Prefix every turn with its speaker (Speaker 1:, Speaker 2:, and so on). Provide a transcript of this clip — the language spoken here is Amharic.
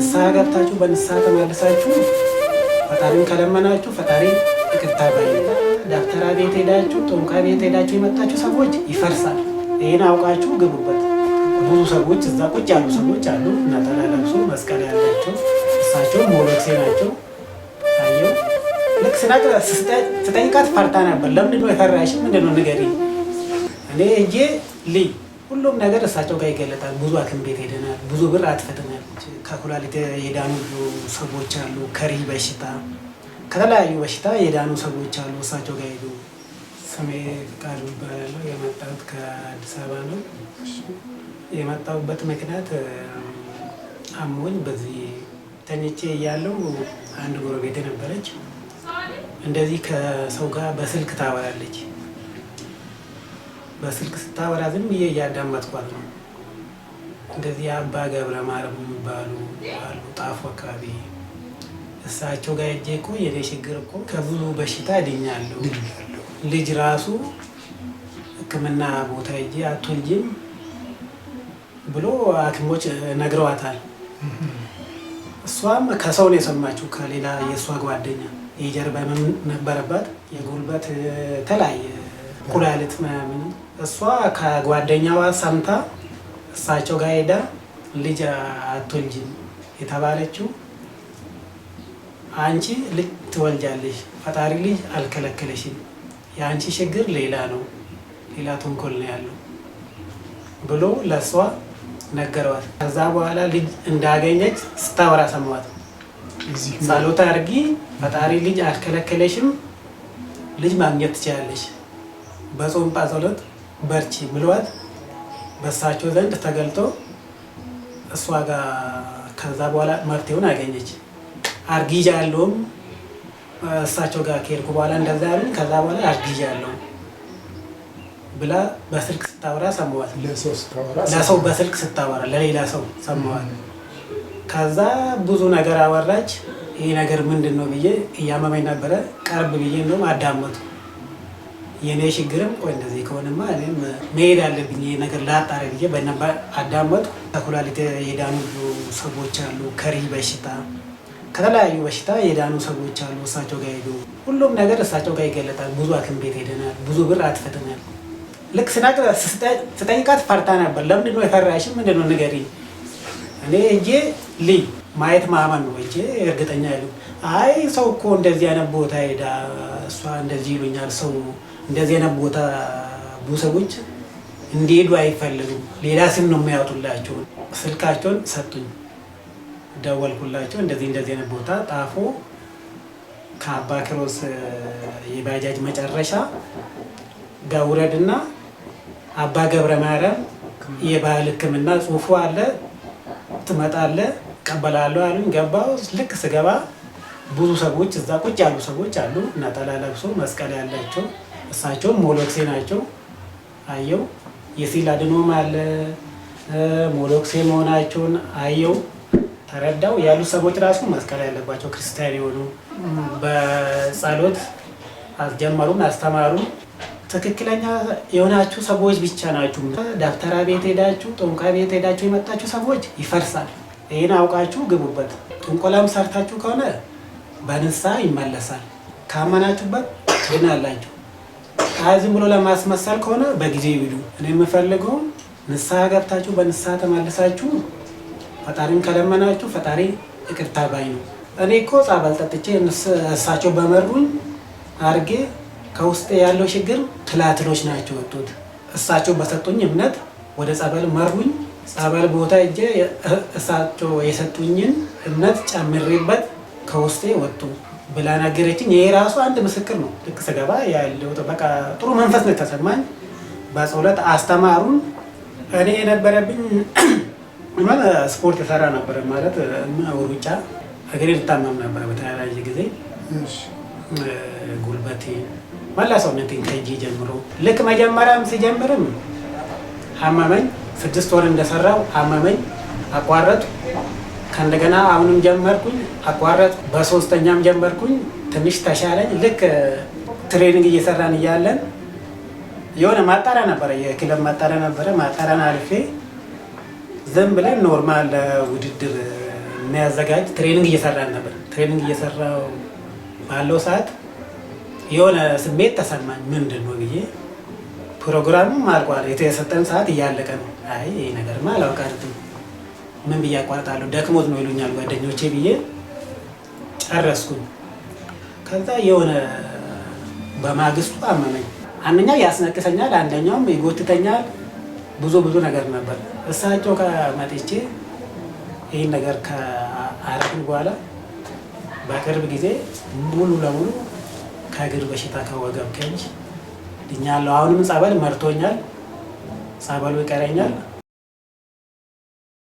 Speaker 1: ንስሐ ገብታችሁ በንስሐ ተመልሳችሁ ፈጣሪን ከለመናችሁ ፈጣሪ ይቅርታ ባይ። ደብተራ ቤት ሄዳችሁ ጠንቋይ ቤት ሄዳችሁ የመጣችሁ ሰዎች ይፈርሳል። ይህን አውቃችሁ ግቡበት። ብዙ ሰዎች እዛ ቁጭ ያሉ ሰዎች አሉ፣ ነጠላ ለብሶ መስቀል ያላቸው፣ እሳቸው ሞሎክሴ ናቸው። አየው ልክ ስጠይቃት ፈርታ ነበር። ለምንድን ነው የፈራሽ? ምንድን ነው ንገሪኝ። እኔ እጄ ልይ ሁሉም ነገር እሳቸው ጋር ይገለጣል። ብዙ ሐኪም ቤት ሄደናል፣ ብዙ ብር አጥፍተናል። ከኩላሊት የዳኑ ሰዎች አሉ፣ ከሪህ በሽታ፣ ከተለያዩ በሽታ የዳኑ ሰዎች አሉ። እሳቸው ጋር ሄዱ። ስሜ ፍቃዱ እባላለሁ። የመጣሁት ከአዲስ አበባ ነው። የመጣሁበት ምክንያት አሞኝ በዚህ ተኝቼ እያለሁ አንድ ጎረቤቴ ነበረች። እንደዚህ ከሰው ጋር በስልክ ታወራለች። በስልክ ስታወራ ዝም ብዬ እያዳመጥኳት ነው። እንደዚህ አባ ገብረ ማርያም የሚባሉ አሉ ጣፎ አካባቢ፣ እሳቸው ጋር ሄጄ እኮ የኔ ችግር እኮ ከብዙ በሽታ ድኛለሁ። ልጅ ራሱ ሕክምና ቦታ ሄጄ አትወልጂም ብሎ ሐኪሞች ነግረዋታል። እሷም ከሰው ነው የሰማችው፣ ከሌላ የእሷ ጓደኛ። የጀርባ ህመም ነበረባት፣ የጉልበት፣ የተለያየ ኩላሊት ምናምን። እሷ ከጓደኛዋ ሰምታ እሳቸው ጋር ሄዳ ልጅ አትወልጂም የተባለችው አንቺ ልጅ ትወልጃለሽ፣ ፈጣሪ ልጅ አልከለከለሽም፣ የአንቺ ችግር ሌላ ነው፣ ሌላ ተንኮል ነው ያለው ብሎ ለእሷ ነገረዋት። ከዛ በኋላ ልጅ እንዳገኘች ስታወራ ሰማዋት። ጸሎት አድርጊ፣ ፈጣሪ ልጅ አልከለከለሽም፣ ልጅ ማግኘት ትችላለሽ፣ በጾም ጸሎት በርቺ ብለዋት በእሳቸው ዘንድ ተገልጦ እሷ ጋር ከዛ በኋላ መፍትሄውን አገኘች። አርግዣለሁም እሳቸው ጋር ከሄድኩ በኋላ እንደዛ ያሉኝ፣ ከዛ በኋላ አርግዣለሁ ብላ በስልክ ስታወራ ሰማዋት። ለሰው በስልክ ስታወራ ለሌላ ሰው ሰማዋት። ከዛ ብዙ ነገር አወራች። ይህ ነገር ምንድን ነው ብዬ እያመመኝ ነበረ። ቀርብ ብዬ እንደውም አዳመጡ። የእኔ ችግርም ቆይ እንደዚህ ከሆነማ እኔም መሄድ አለብኝ፣ ይሄ ነገር ላጣራ ብዬ በነባ አዳመጡ። ከኩላሊት የዳኑ ሰዎች አሉ፣ ከሪህ በሽታ፣ ከተለያዩ በሽታ የዳኑ ሰዎች አሉ። እሳቸው ጋር ሄዱ። ሁሉም ነገር እሳቸው ጋር ይገለጣል። ብዙ ሐኪም ቤት ሄደናል፣ ብዙ ብር አጥፍተናል። ልክ ስጠይቃት ፈርታ ነበር። ለምንድን ነው የፈራሽ? ምንድን ነው ንገሪኝ። እኔ እጄ ልይ ማየት ማመን ነው። እጄ እርግጠኛ ያሉ አይ ሰው እኮ እንደዚህ አይነት ቦታ ሄዳ እሷ እንደዚህ ይሉኛል። ሰው እንደዚህ አይነት ቦታ ብዙ ሰዎች እንዲሄዱ አይፈልጉም። ሌላ ስም ነው የሚያወጡላቸው። ስልካቸውን ሰጡኝ፣ ደወልኩላቸው። እንደዚህ እንደዚህ አይነት ቦታ ጣፎ ከአባ ኪሮስ የባጃጅ መጨረሻ ጋውረድና አባ ገብረ ማርያም የባህል ሕክምና ጽሁፉ አለ፣ ትመጣለህ፣ እቀበላለሁ አሉኝ። ገባሁ። ልክ ስገባ ብዙ ሰዎች እዛ ቁጭ ያሉ ሰዎች አሉ፣ ነጠላ ለብሶ መስቀል ያላቸው፣ እሳቸውም ሞሎክሴ ናቸው። አየው የሲል አድኖም አለ፣ ሞሎክሴ መሆናቸውን አየው፣ ተረዳው። ያሉ ሰዎች ራሱ መስቀል ያለባቸው ክርስቲያን የሆኑ በጸሎት አስጀመሩን፣ አስተማሩን። ትክክለኛ የሆናችሁ ሰዎች ብቻ ናችሁ። ደብተራ ቤት ሄዳችሁ ጠንቋይ ቤት ሄዳችሁ የመጣችሁ ሰዎች ይፈርሳል። ይህን አውቃችሁ ግቡበት። ጥንቆላም ሰርታችሁ ከሆነ በንስሐ ይመለሳል። ካመናችሁበት ትድናላችሁ። አይ ዝም ብሎ ለማስመሰል ከሆነ በጊዜ ይሂዱ። እኔ የምፈልገው ንስሐ ገብታችሁ በንስሐ ተመልሳችሁ ፈጣሪን ከለመናችሁ ፈጣሪ ይቅርታ ባይ ነው። እኔ እኮ ጸበል ጠጥቼ እሳቸው በመሩኝ አርጌ ከውስጥ ያለው ችግር ትላትሎች ናቸው ወጡት። እሳቸው በሰጡኝ እምነት ወደ ጸበል መሩኝ። ጸበል ቦታ ሄጄ እሳቸው የሰጡኝን እምነት ጨምሬበት ከውስጤ ወጡ ብላ ነገረችኝ። ይሄ ራሱ አንድ ምስክር ነው። ልክ ስገባ ያለው በቃ ጥሩ መንፈስ ነው የተሰማኝ። በጸሎት አስተማሩን። እኔ የነበረብኝ ስፖርት የሰራ ነበረ፣ ማለት ሩጫ፣ እግሬ ልታመም ነበረ በተለያየ ጊዜ፣ ጉልበቴ፣ መላ ሰውነቴን ከእጄ ጀምሮ። ልክ መጀመሪያም ሲጀምርም አመመኝ። 6 ወር እንደሰራው አመመኝ፣ አቋረጡ። ከእንደገና አሁንም ጀመርኩኝ፣ አቋረጥ። በሶስተኛም ጀመርኩኝ፣ ትንሽ ተሻለኝ። ልክ training እየሰራን እያለን የሆነ ማጣሪያ ነበረ፣ የክለብ ማጣሪያ ነበረ። ማጣሪያን አልፌ ዝም ብለን normal ውድድር የሚያዘጋጅ training እየሰራን ነበር። Training እየሰራው ባለው ሰዓት የሆነ ስሜት ተሰማኝ። ምንድን ነው ብዬ፣ ፕሮግራሙም አልቋል። የተሰጠን ሰዓት እያለቀ ነው። አይ ይህ ነገርማ አላውቃትም፣ ምን ብዬ አቋርጣለሁ? ደክሞት ነው ይሉኛል ጓደኞቼ ብዬ ጨረስኩኝ። ከዛ የሆነ በማግስቱ አመመኝ። አንደኛው ያስነቅሰኛል፣ አንደኛውም ይጎትተኛል። ብዙ ብዙ ነገር ነበር። እሳቸው ከመጥቼ ይህን ነገር ከአረግን በኋላ በቅርብ ጊዜ ሙሉ ለሙሉ ከእግር በሽታ፣ ከወገብ፣ ከእጅ ድኛለሁ። አሁንም ጸበል መርቶኛል። ጸበሉ ይቀረኛል።